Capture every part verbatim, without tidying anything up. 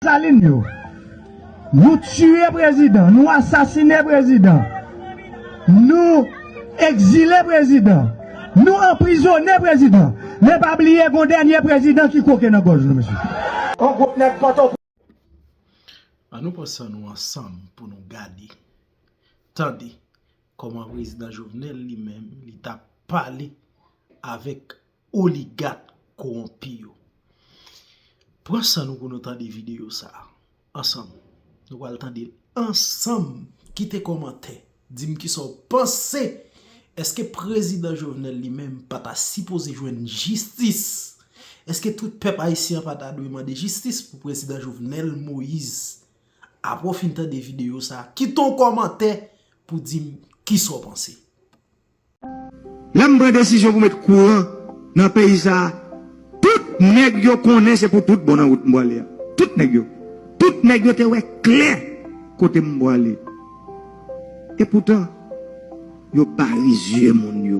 Desalin yo. Nou tiye prezidan, nou asasinen prezidan, nou egzile prezidan, nou anprizone prezidan. Men pa bliye gon dènye prezidan ki koke nan gòj nou, mesye. On gwoup nèg Pòtoprens. Ann nou pran san nou ansanm pou nou gade, tande kòman prezidan Jovenel li menm li t ap pale avèk oligak kowonpi yo. Pran san nou pou nou tande videyo sa a ansanm. Nou pral tande l ansanm. Kite kòmantè. Di m kisa w panse. Èske prezidan Jovenel li menm pa ta sipoze jwenn jistis? Èske tout pèp ayisyen an pa ta dwe mande jistis pou prezidan Jovenel Moïse? Apre w fin tande videyo sa a, kite yon kòmantè pou di m kisa w panse. Lè m pran desizyon pou met kouran nan peyi sa a, tout nèg yo konnen se pou tout bon nan wout m pwale a. Tout nèg yo. Tout nèg yo te wè klè kote m pwale. Epoutan, yo bari zye moun yo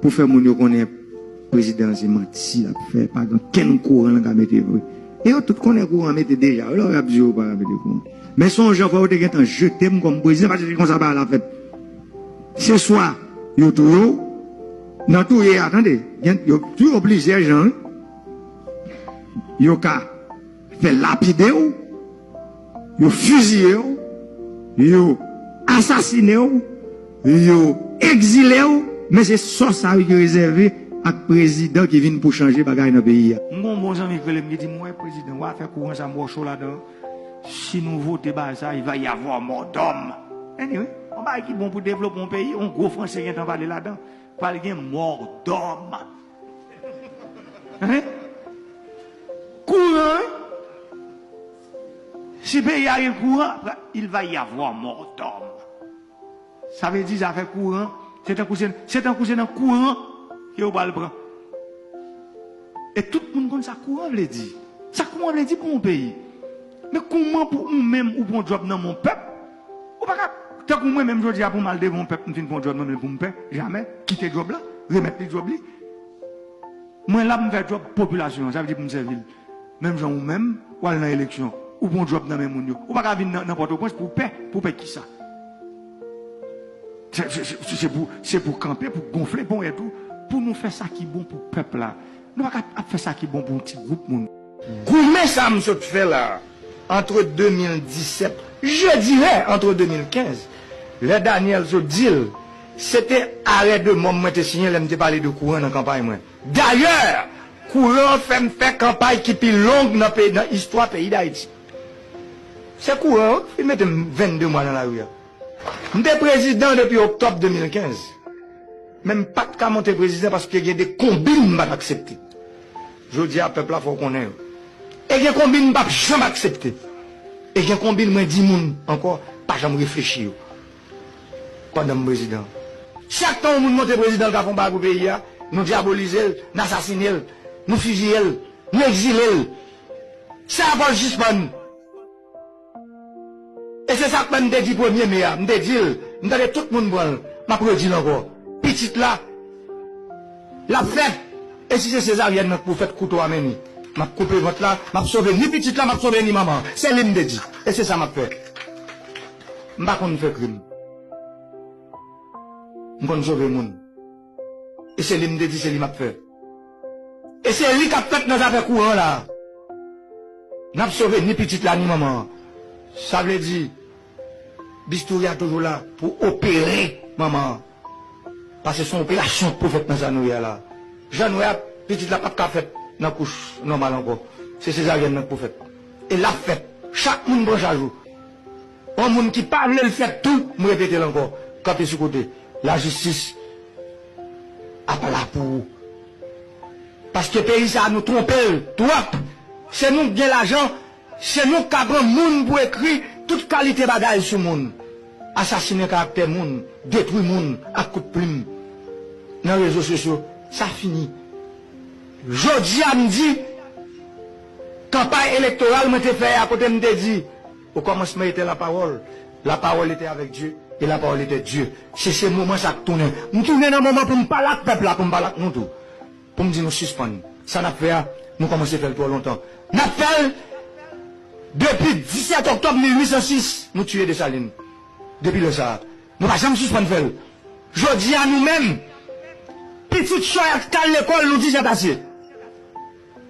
pou fè moun yo konnen prezidan an se manti l ap fè, pa gen kenn kouran l ka mete vre. E yo tout konnen kouran mete deja, lè y ap di yo pa ka mete kouran. Men se yon jan fò yo te gentan jete m kòm prezidan, paske se konsa bagay la fèt. Se swa yo touye w, nan touye a, tande, gen, yo touye w plizyè jan, wi. Yo ka fè lapide w, yo fiziye w, yo asasine w, yo egzile w, men se sò sa yo ki rezève ak prezidan ki vin pou chanje bagay nan peyi a. M gon bon zanmi ki rele m, ki di m, "Wè prezidan, w a fè kouran sa m wè w cho ladan. Si nou vote bagay sa, il va y avoir mort d'homme." Anyway, yon bagay ki bon pou devlope yon peyi, yon gwo franse gentan pale ladan. Pral gen mort d'homme. Hein? Kouran, wi. Si peyi a gen kouran, il va y avoir mort d'homme. Sa vle di zafè kouran, se tankou se, se tankou se nan kouran ke yo pral pran. E tout moun konn sa kouran vle di. Sa kouran vle di pou yon peyi. Men kouman pou ou menm ou pran djòb nan men yon pèp? Ou pa ka, tankou mwen menm jodi a pou m al devan yon pèp, m fin pran djòb nan men l pou m pè, jamè, kite djòb la, remèt li djòb li. Mwen la m fè djòb popilasyon an, sa vle di pou m sèvi l. Menm jan ou menm, w al nan eleksyon, ou pran djòb nan men moun yo. Ou pa ka vin nan, nan Pòtoprens pou w pè, pou w pè kisa? Se, se, se, se pou, se pou kanpe, pou gonfle ponyèt ou, pou nou fè sa ki bon pou pèp la. Nou pa ka ap fè sa ki bon pou yon ti gwoup moun. Goumen sa m sot fè la, entre deux mille dix-sept, je dirais entre deux mille quinze, lè Daniel sot di l, se te arè de mò mwen te siyen lè m te pale de kouran nan kanpay mwen. Dayè, kouran fè m fè kanpay ki pi long nan peyi, nan istwa peyi Dayiti. Se kouran wi ki mete m vennde mwa nan lari a. M te prezidan depi oktòb de mil kenz. Men m pa t ka monte prezidan paske gen de konbin m pa t aksepte. Jodi a, pèp la fò w konnen yo. E gen konbin m p ap janm aksepte. E gen konbin mwen di moun ankò, pa janm reflechi yo. Pandan m prezidan. Chak tan yon moun monte prezidan, l ka fè yon bagay pou peyi a, nou dyabolize l, n asasine l, nou fiziye l, nou egzile l. Sa fò l sispann. E se sa k fè m te di premye me a, m te di l, m tande tout moun pran l, m ap redi l ankò. Pitit la, l ap fèt. E si se sezaryèn nan k pou fèt, kouto a men li. M ap koupe vant la, m ap sove ni pitit la, m ap sove ni manman an. Se li m te di. E se sa m ap fè. M pa konn fè krim. M konn sove moun. E se li m te di se li m ap fè. E se li k ap fèt nan zafè kouran la. N ap sove ni pitit la ni manman an. Sa vle di, bistouri a toujou la pou opere manman an. Paske se yon operasyon k pou fèt nan sa nou ye a la. Jan nou ye a, pitit la p ap ka fèt nan kouch nòmal ankò. Se sezaryèn nan k pou fèt. E l ap fèt. Chak moun pran chaj ou. Yon moun ki pa vle l fèt tou, m repete l ankò, kanpe sou kote. Lajistis ap la pou ou. Paske peyi sa a, nou twonpe l twòp. Se nou k gen lajan, se nou k ka pran moun pou ekri tout kalite bagay sou moun. Asasinen karaktè moun, detwi moun ak kout plim nan rezo sosyo, sa fini. Jodi a, m di, kanpay elektoral mwen te fè a, kote m te di, au commencement était la parole, la parole était avec Dieu, et la parole était Dieu. Se, se moman sa k tounen. M tounen nan moman pou m pale ak pèp la, pou m pale ak nou tou. Pou m di nou sispann. Sa n ap fè a, nou kòmanse fè l twò lontan. N ap fè l Depi disèt oktòb mil uit san sis, nou tiye Desalin. Depi lè sa a, nou pa janm sispann fè l. Jodi a, nou menm, pitit chòy ak k al lekòl, nou di jan pase.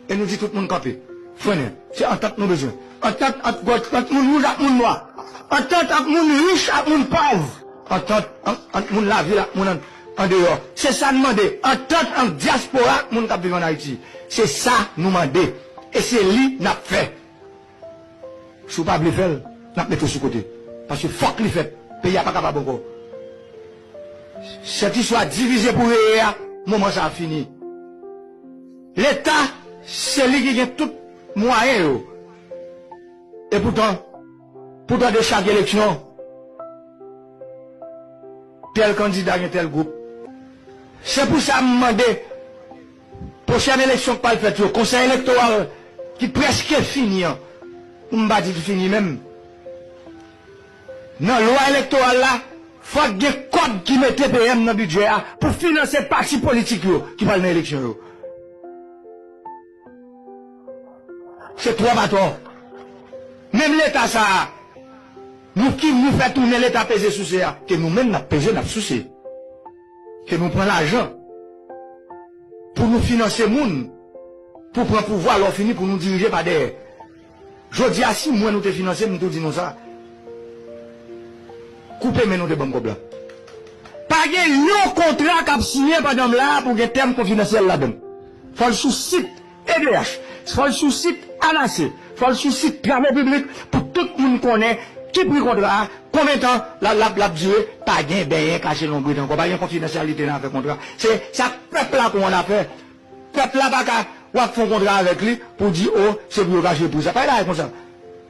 E nou di tout moun kanpe. Frennen. Se antant nou bezwen. Antant ant, ant moun wouj ak moun nwa. Antant ant moun rich ak moun pòv. Antant ant, ant moun lavil ak moun an, andeyò. Se sa n mande. Antant ant dyaspora ak moun k ap viv ann Ayiti. Se sa nou mande. E se li n ap fè. Si w pa vle fè l, n ap mete w sou kote. Paske fòk li fèt. Peyi a pa kapab ankò. Sèt istwa divize pou reye a, moman sa a fini. Leta, se li ki gen tout mwayen yo. E poutan, poutan de chak eleksyon, tèl kandida gen tèl gwoup. Se pou sa m mande, pwochèn eleksyon k pral fèt yo, konsèy elektoral ki prèske fini an, pou m pa di ki fini menm, nan lwa elektoral la, fòk gen kòb ki mete P M nan bidjè a pou finanse pati politik yo ki pral nan eleksyon yo. Se twòp atò. Menm Leta sa a, nou ki nou fè tounen Leta peze souse a, ke nou menm n ap peze, n ap souse. Ke nou pran lajan pou nou finanse moun, pou pran pouvwa, lè w fini pou nou dirije pa dèyè. Jodi a, si mwen nou te finanse m, m tou di nou sa. Koupe men nou te ban m kòb la. Pa gen yon kontra k ap siyen pandan m la a pou gen tèm konfidansyèl ladan l. Fò l sou sit E D H, fò l sou sit ANASE, fò l sou sit Travo Piblik pou tout moun konnen ki pri kontra a, konbyen tan l ap, l ap, l ap dire, pa gen benyen kache lonbrit ankò, pa gen konfidansyalite nan afè kontra. Se sa pèp la konn afè. Pèp la pa ka, w ap fè yon kontra avèk li pou di, o, se pou yo kache pri sa. Pa gen bagay konsa.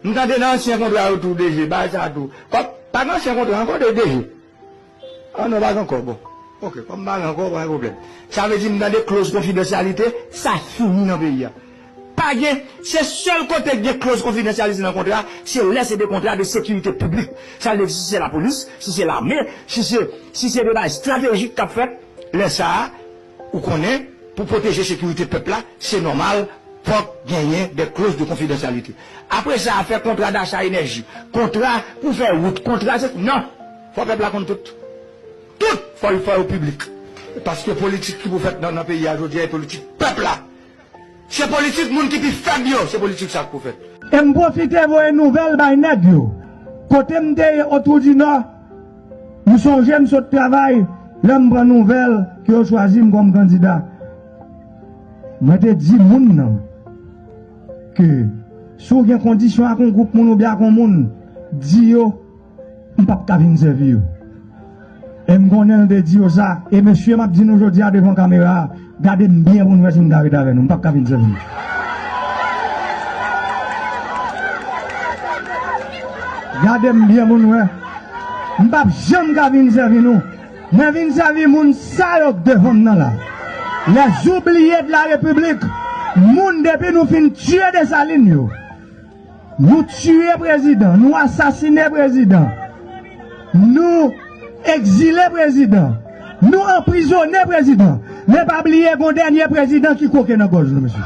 M tande nan ansyen kontra yo tou, D G, bagay sa tou. Kòm, pa gen ansyen kontra ankò, de, D G. Ah non, pa gen ankò, bon. Ok, kòm pa gen ankò, pa gen pwoblèm. Sa vle di m tande kloz konfidansyalite, sa fini nan peyi a. Pa gen, se sèl kote k gen kloz konfidansyalite nan kontra, se lè se de kontra de sekirite piblik. Sa vle di si se lapolis, si se lame, si se, si se de bagay estratejik k ap fèt, lè sa a, ou konnen, pou pwoteje sekirite pèp la, se nòmal, fòk genyen de kloz de konfidansyalite. Apre sa, afè kontra dacha enèji, kontra pou fè wout, kontra se, non! Fò pèp la konn tout. Tout! Fò l fè yo piblik. Paske politik ki pou fèt nan, nan peyi a jodi a, e politik pèp la. Se politik moun ki pi fèb yo, se politik sa k pou fèt. E m pwofite voye nouvèl bay nèg yo. Kote m te ye Otwou di Nò, m sonje m sot travay, lè m pran nouvèl ke yo chwazi m kòm kandida. Mwen te di moun nan ke si w gen kondisyon ak yon gwoup moun oubyen ak yon moun, di yo, m p ap ka vin sèvi yo. E m konnen l te di yo sa. E mesye, m ap di nou jodi a devan kamera a, gade m byen pou n wè si m ka ret avè nou. M p ap ka vin sèvi nou. Gade m byen pou n wè. M p ap janm ka vin sèvi nou. Mwen vin sèvi moun sa yo k devan m nan la. Les oubliés de la République. Moun depi nou fin tiye Desalin yo. Nou tiye prezidan, nou asasine prezidan, nou egzile prezidan, nou anprizone prezidan. Men pa bliye gon dènye prezidan ki kwoke nan gòj nou, mesye.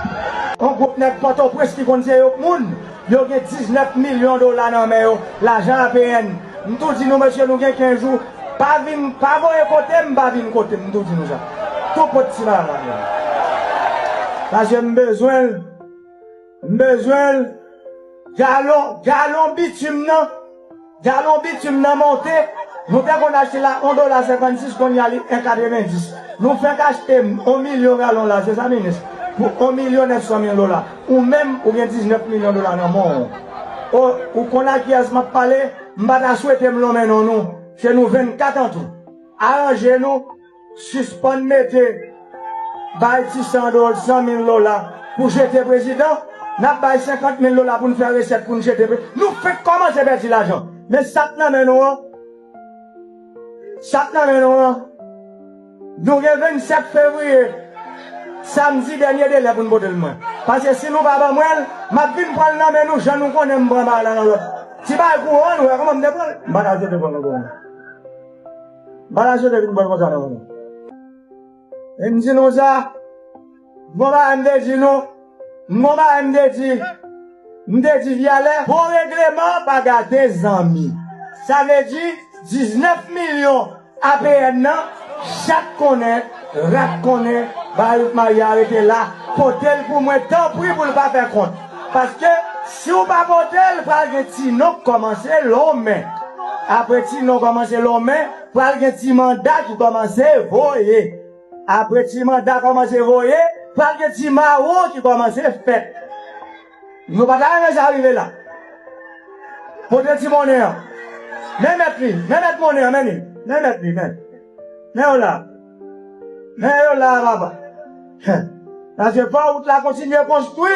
On gwoup nèg Pòtoprens ki konn se yo k moun, yo gen diznèf milyon dola nan men yo, lajan A P N. M tou di nou, mesye, nou gen kenz jou, pa vin, pa voye kote m, pa vin kote m, m tou di nou sa. Tou pòt ti malad la. Paske m bezwen l. M bezwen l. Galon, galon bitim nan, galon bitim nan monte. Nou te konn achte la yon dola senkannsis, kounye a li en katrevenndis. Nou fenk achte yon milyon galon la, se sa, minis? Pou yon milyon nèf san mil dola. Ou menm, ou gen diznèf milyon dola nan men w. O, ou konn a kiyès m ap pale? M pa ta swete m lonmen non nou. Se nou vennkat an tou. Aranje nou. Sispann mete bay ti san do-, san mil dola pou jete prezidan. N ap bay senkant mil dola pou n fè resèt pou n jete pre-, nou fenk kòmanse pèdi lajan. Men sa k nan men nou an, sa k nan men nou an, nou gen vennsèt fevriye, samdi, dènye delè pou n pote l mwen. Paske si nou pa ban mwen l, m ap vin pran l nan men nou, jan nou konnen m pran bagay la nan lòt. Ti bagay kouran, nou wè kòman m te pran l. M pa ta swete pran l ankò. M pa ta swete vin pran l konsa non. E m di nou sa, m gon bagay m te di nou, m gon bagay m te di, M te di vyalè, bon regleman pa gate zanmi. Sa vle di diznèf milyon A P N nan, chat konnen, rat konnen, Bayout Maria rete la, pote l pou mwen, tanpri pou l pa fè kont. Paske si w pa pote l, pral gen ti non k kòmanse lonmen. Apre ti non kòmanse lonmen, pral gen ti manda ki kòmanse voye. Apre ti manda kòmanse voye, pral gen ti mawon ki kòmanse fèt. Nou pa ta renmen sa rive la. Pote ti monnen an. Men mèt li, men mèt monnen an, men li. Men mèt li, men. Men yo la. Men yo la, papa. Paske fò wout la kontinye konstwi.